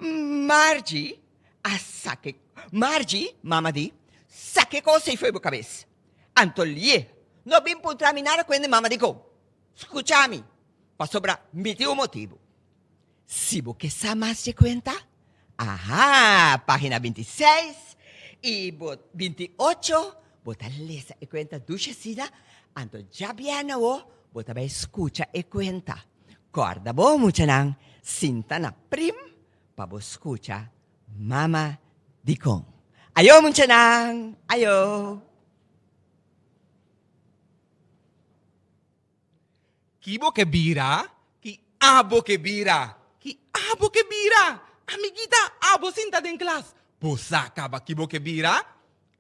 Margie a sake Margie, mama di, sake kos ei fo'i bo kabes. Anto lié, no bin puntra mi nada kuende mama dikon. Skucha mi, pasobra mi tin un motibu. Si bo ke sa mas dje kuenta, aha, página 26 i bo 28, bo ta lesa e kuenta dushi asina, anto djabièrnè awo bo ta bai skucha e kuenta. Kòrda bo, muchanan, sinta na prim pa bo skucha Mama Dikon. Ayo, muchanan, ayo! Ki bo ke bira? Ki abo ke bira? Ki Abo ke bira? Amiguita, abo sinta den klas. Bo sa kaba ki bo ke bira?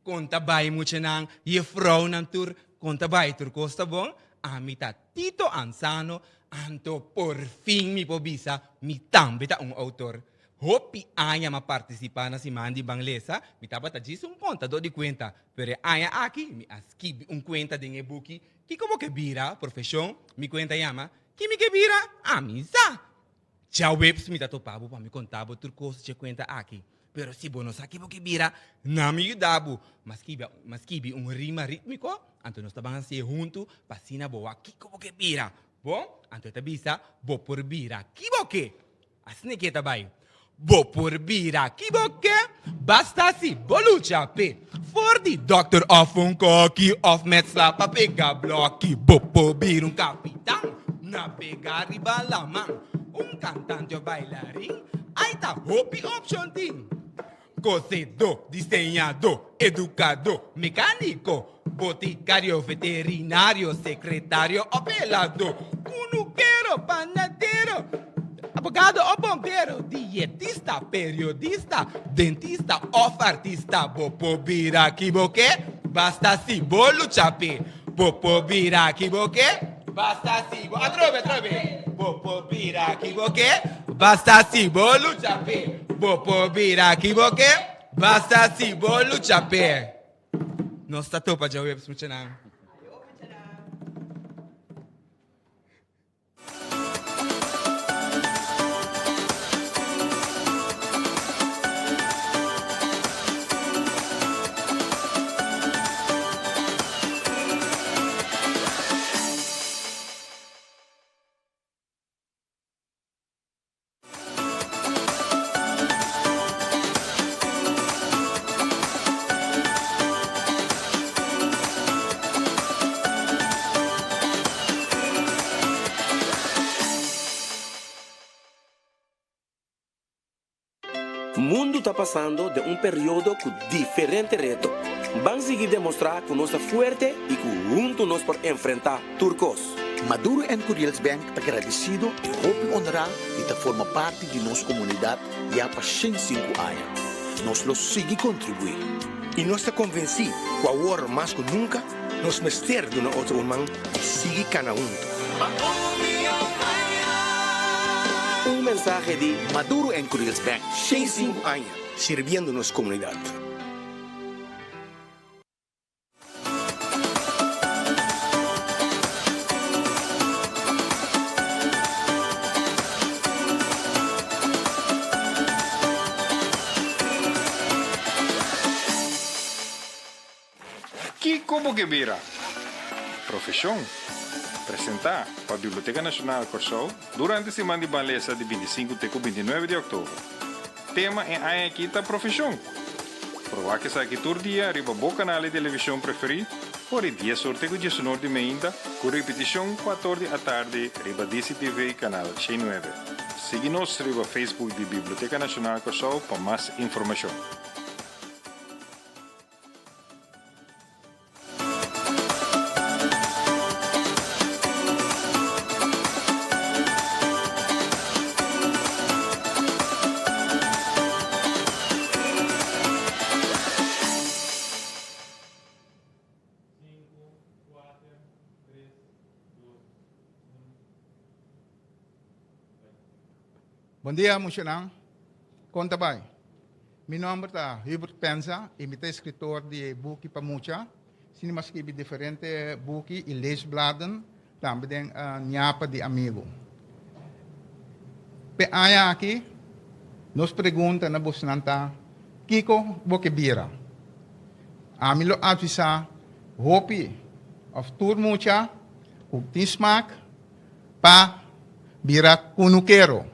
Kon ta bai muchanan, jefrounan tur, kon ta bai tur kos ta bon? Ami ta Tito Ansano, anto por fin mi por bisa mi tambe ta un outor. Hopi aña m'a partisipá na Siman di Ban Lesa, mi tabata djis un kontadó di kuenta, pero e aña aki mi a skibi un kuenta den e buki Kiko bo ke bira, profeshon, mi kuenta yama Ki mi ke bira? Ami sa! Djaweps mi ta topa bo pa mi konta bo tur kos dje kuenta aki. Pero si bo no sa ki bo ke bira, na mi yuda bo. M'a skibi, m'a skibi un rima rítmiko, anto nos ta ban hasié huntu pa asina bo wak kiko bo ke bira. Bon, anto e ta bisa, Bo por bira ki bo ke. Asina ke ta bai. Bo por bira ki bo ke, basta si bo lucha p'e. For di dòkter òf un kòki òf mètsla pa pega blòki. Bo por bira un kapitan, nabegá riba laman, un kantante òf bailarin, ai ta hopi opshon tin. Kosedó, diseñadó, edukadó, mekániko, botikario, veterinario, sekretario òf peladó, kunukero, panadero, abogado òf bombero, dietista, periodista, dentista òf artista. Bo por bira ki bo ke, basta si bo lucha p'e. Bo por bira ki bo ke, basta si bo. Atrobe, atrobe. Bo por bira ki bo ke, basta si bo lucha p'e. Bo por bira ki bo ke, basta si bo lucha p'e. Nos ta topa djaweps muchanan. Mundu ta pasando den un periodo ku diferente reto. Ban sigui demostrá ku nos ta fuerte i ku huntu nos por enfrentá tur kos. Maduro en Curiels Bank ta gradisido i hopi honrá di ta forma parti di nos komunidat ya pa 105 aña. Nos lo sigui kontribuí. I nos ta konvensí ku awor mas ku nunka nos mester duna otro un man i sigui kana huntu. Pa un mihó mañan. Un mensahe di. Maduro en Curiels Bank. 105 aña sirbiendo nos komunidat. Kiko bo ke bira? Profeshon. Presentá pa Biblioteka Nashonal Kòrsou durante siman di Ban Lesa di 25 te ku 29 di òktober. Tema e aña aki ta Profeshon. Por wak esaki tur dia riba bo kanal di televishon preferí for di dies or te ku diesunor di meinta ku ripitishon kuator di atardi riba DCTV kanal 109. Sigui nos riba Facebook di Biblioteka Nashonal Kòrsou pa mas informashon. Bon dia muchanan, kon ta bai? Mi nòmber ta Hubert Penza i mi ta eskritor di e buki pa mucha. Sini mi a skibi diferente buki i leesbladen, tambe den Ñapa di Amigu. P'e aña aki nos pregunta na bosnan ta, Kiko bo ke bira? Ami lo advisá hopi òf tur mucha ku tin smak pa bira kunukero.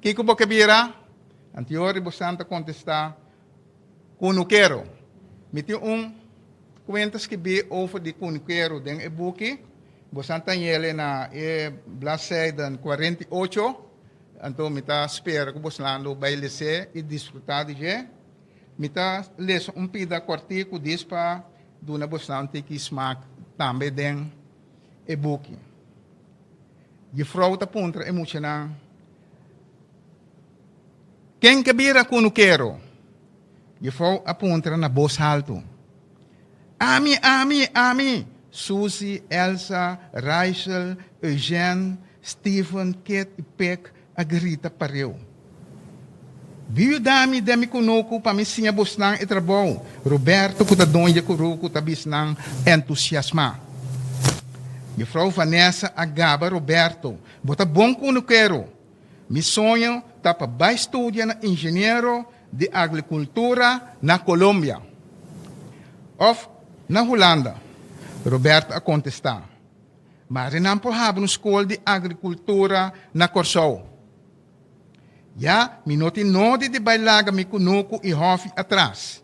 Kiko bo ke bira? Antior di bosan ta kontestá, Kunukero. Mi tin un kuenta skibí over di kunukero den e buki. Bosan ta yele na e bladzijden 48. Anto mi ta spera ku bosnan lo bai les'é i disfrutá di dje. Mi ta lesa un pida kòrtiku dis pa duna bosnan un tiki smak tambe den e buki. Jufrou ta puntra e muchanan. Ken ke bira kunukero? Jefou a puntra na bos haltu. Ami, ami, ami! Susie, Elsa, Rachel, Eugène, Steven, Kit i Pek a grita pareu. Bi yuda mi den mi kunuku pa mi siña bosnan e trabou, Roberto ku ta doño di e kuruku ta bisa nan entusiasmá. Jufrou Vanessa a gaba Roberto, Bo ta bon kunukero! Mi soño ta pa bai studia na ingeniero di agrikultura na Colombia òf na Hulanda, Roberto a kontestá. Mari nan por habri un skol di agrikultura na Kòrsou. Ya mi no tin nodi di bai laga mi kunuku i hòfi atras.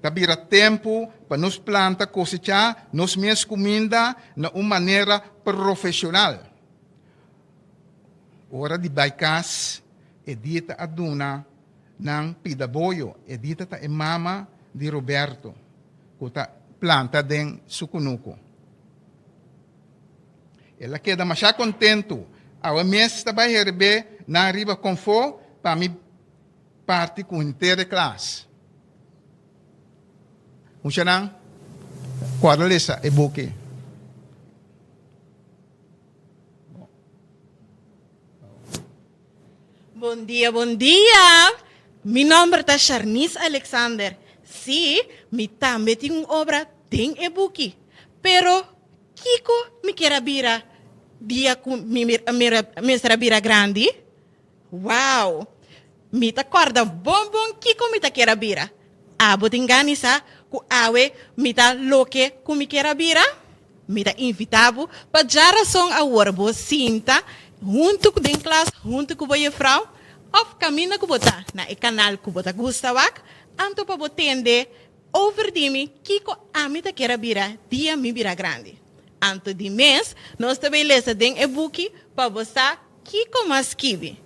Ta bira tempu pa nos planta kosechá nos mes kuminda na un manera profeshonal. Ora di bai kas, Edita a duna nan pida boyo. Edita ta e mama di Roberto, ku ta planta den su kunuku. El a keda masha kontentu. Awe mes ta bai herebé nan riba konfó pa mi parti ku henter e klas. Muchanan, kòrda lesa e buki. Bon dia, bon dia! Mi nòmber ta Sharnice Alexander. Sí, mi tambe tin un obra den e buki. Pero, kiko mi kier a bira dia ku mi mester a bira grandi? Wow! Mi ta kòrda bon bon kiko mi ta kier a bira. Abo tin gana di sa ku awe mi ta loke ku mi kier a bira? Mi ta invitá bo pa djarason awor bo sinta huntu ku den klas huntu ku bo jefrou òf kaminda ku bo ta na e kanal ku bo ta gusta wak, anto pa bo tende over di mi kiko ami ta kier a bira dia mi bira grandi. Anto di mes nos ta bay lesa den e buki pa bo sa kiko mas skibi.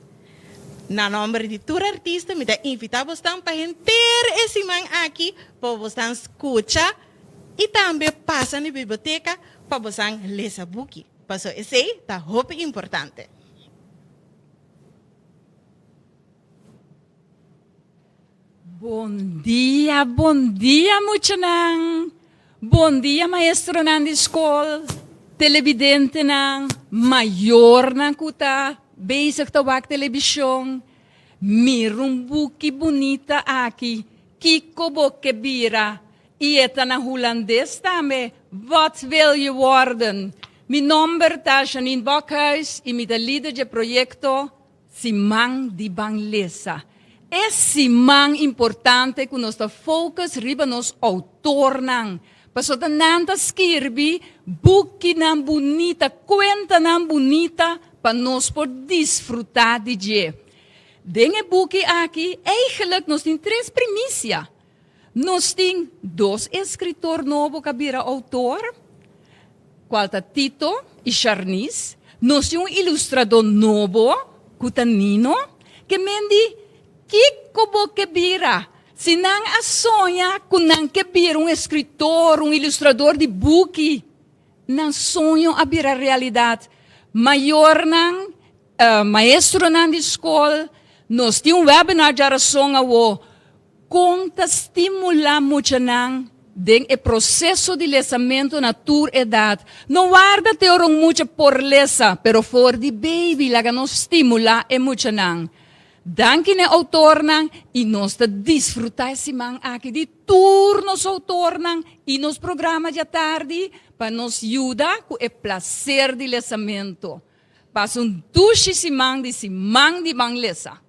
Na nòmber di tur artista mi ta invitá bosnan pa henter e siman aki pa bosnan skucha I tambe pasa na biblioteka pa bosan lesa buki, paso esei ta hopi importante. Bon dia, bon dia muchanan. Bon dia maestronan di skol, televidentenan, mayornan ku ta bezig ta wak televishon. Mira un buki bunita aki, Kiko bo ke bira? I e ta na Hulandes tambe, Wat wil je worden? Mi nomber ta Janine Bakhuis i mi ta lider dje proyekto Siman di Ban Lesa. E siman importante ku nos ta focus riba nos outornan, pasobra nan ta skirbi bukinan bunita, kuentanan bunita pa nos por disfrutá di dje. Den e buki aki eigenlijk nos tin tres primisia. Nos tin dos eskritor nobo ku a bira outor, kual ta Tito i Sharnice. Nos tin un ilustradó nobo ku ta Nino. Ke men di, Kiko bo ke bira? Si nan a soña ku nan ke bira un eskritor, un ilustrador di buki, nan soño a bira realidat. Mayornan, maestronan di skol, nos tin un webinar djarason awo. Kon ta stimulá muchanan den e proseso di lesamentu na tur edat? No warda te ora un mucha por lesa, pero for di baby laga nos stimulá e muchanan. Danki na e outornan i nos ta disfrutá e siman aki di tur nos outornan i nos programa djatardi pa nos yuda ku e plaser di lesamentu. Pasa un dushi siman di Siman di Ban Lesa!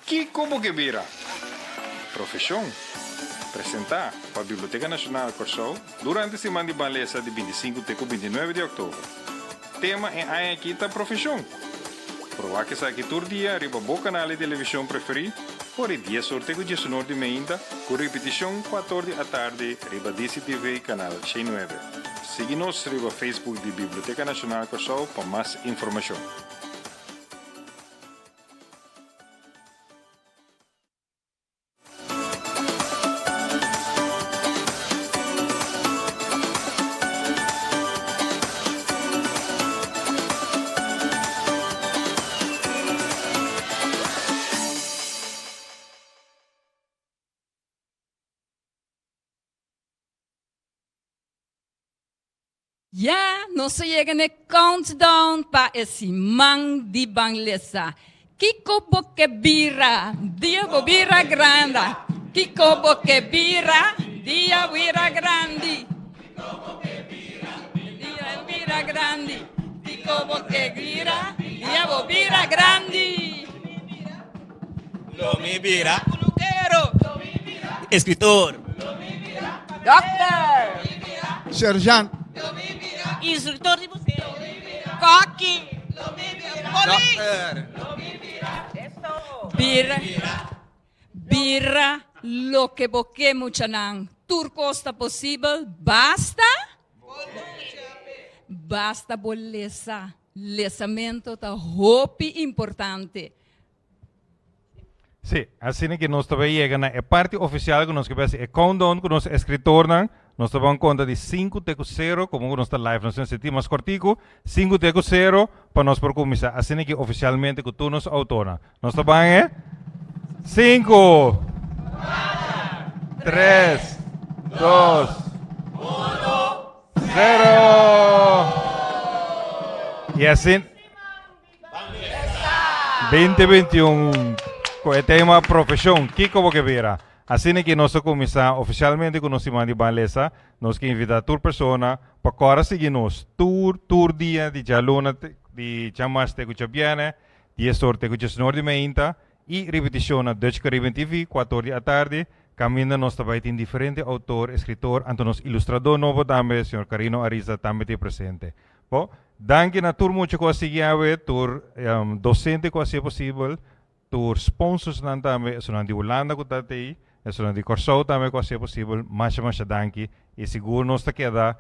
Kiko bo ke bira? Profeshon. Presentá pa Biblioteka Nashonal Kòrsou durante siman di Ban Lesa di 25 te ku 29 di òktober. Tema e aña aki ta Profeshon. Por wak esaki tur dia riba bo kanal di televishon preferí for di dies or te ku diesunor di meinta ku ripitishon kuator di atardi riba DCTV kanal 109. Sigui nos riba Facebook di Biblioteka Nashonal Kòrsou pa mas informashon. Ya nos a yega na e countdown pa e siman di Ban Lesa. Kiko bo ke bira dia bo bira granda? Kiko bo ke bira dia bira grandi? Dia bira grandi. Kiko bo ke bira dia bo bira grandi? Lo mi bira. Kunukero. Escritor. Dokter. Sergeant. Instructor di buceo. Koki. Polis. Bira. Bira loke bo ke muchanan. Tur kos ta posibel. Basta. Basta bo lesa. Lesamento ta hopi importante. Sí, asina ke nos ta bai yega na e parti ofisial ku nos ke bai hasi e countdown ku nos eskritornan. Nos ta ban konta di sinku te ku sero, komo ku nos ta live nos tin sinti mas kòrtiku, sinku te ku sero pa nos por kuminsá. Asina ke ofisialmente ku tur nos outornan. Nos ta ban e sinku, tres, dos, sero! I asin. 2021 ku e tema Profeshon, kiko bo ke bira? Asina ki nos ta kuminsá ofisialmente ku nos siman di Ban Lesa. Nos ke invitá tur persona pa kòrda sigui nos tur tur dia di djaluna di djamars te ku djabièrnè, dies or te ku diesnor di meinta i ripitishon na Dutch Caribbean TV kuator di atardi kaminda nos ta bai tin diferente outor, eskritor, anto nos ilustradó nobo tambe, señor Carino Ariza tambe ta presente. Bo, danki na tur mucha ku a sigui awe, tur dosente ku a hasi e posibel, tur sponsorsnan tambe, esunnan di Hulanda ku ta ei, esunnan di Kòrsou tambe ku a hasi e posibel, masha masha danki i sigur nos ta keda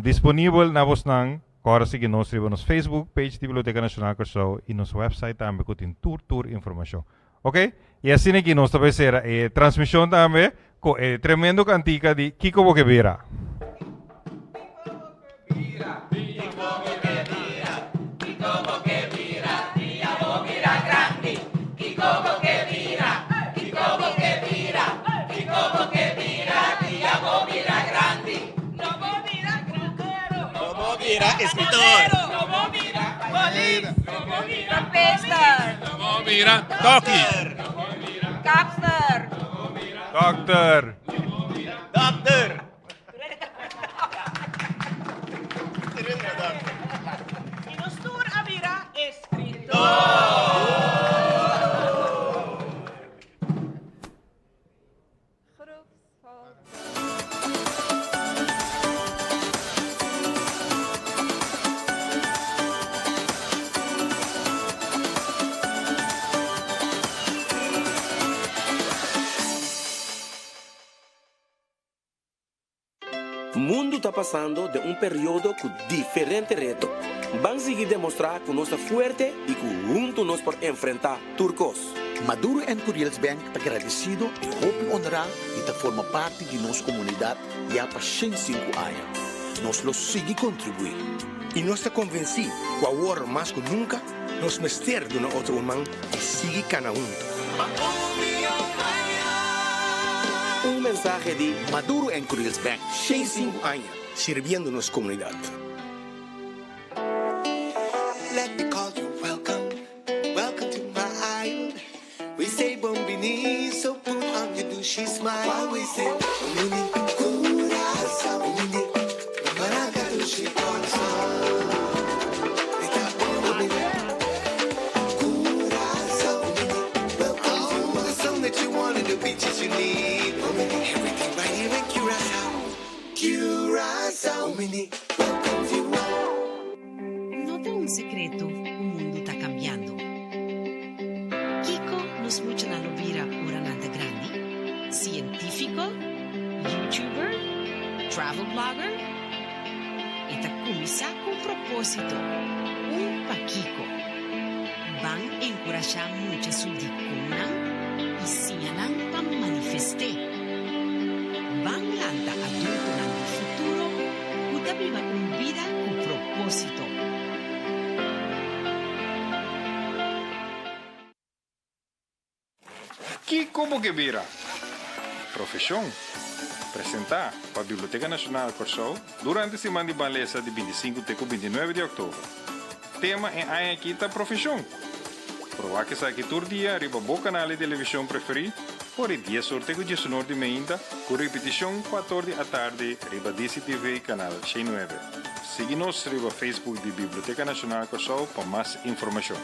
disponibel na bosnan. Kòrda sigui nos riba nos Facebook page di Biblioteka Nashonal Kòrsou i nos website tambe ku tin tur tur informashon. Oke, i asina aki nos ta bai sera e transmishon tambe ku e tremendo kantika di Kiko Bo Ke Bira. Bira Toki. Kapster. Dokter. Dokter. I nos tur a bira eskritor. Mundu ta pasando den un periodo ku diferente reto. Ban sigui demostrá ku nos ta fuerte i ku huntu nos por enfrentá tur kos. Maduro and Curiels Bank ta gradesido i hopi honrá di ta forma parti di nos komunidat ya pa 105 aña. Nos lo sigui kontribuí. I nos ta konvensí ku awor mas ku nunka nos mester duna otro un man i sigui kana huntu. Pa un mihó mañan. Un mensahe di. Maduro and Curiels Bank. 105 aña sirbiendo nos komunidat. Let me call you welcome. Welcome to my island. We say bon bini, so put on your douchey smile. While we say bon bini, Curaçao, bon bini, Maraka dushi Kòrsou. Eta bon bini, Curaçao, bon bini, welcome to all the sun that you want and the beaches you need. Bon bini, everything right here in Curaçao. Curaçao, bon bini, welcome to all. No ta un sekreto ku mundu ta kambiando. Kiko nos muchanan lo bira ora nan ta grandi? Sientífiko? Youtuber? Travel blogger? kuminsá ku un propósito, un pakiko. Ban enkurashá mucha su dikonnan i siña nan pa manifest'é. Ban lanta adultonan di futuro ku ta biba un bida ku propósito. Kiko bo ke bira? Profeshon. Presentá pa Biblioteka Nashonal Kòrsou durante siman di Ban Lesa di 25 te ku 29 di òktober. Tema e aña akí ta Profeshon. Por wak esaki tur dia riba bo kanal di televishon preferí for di dies or te ku diesunor di meinta ku ripitishon kuator di atardi riba DCTV kanal 109. Sigui nos riba Facebook di Biblioteka Nashonal Kòrsou pa mas informashon.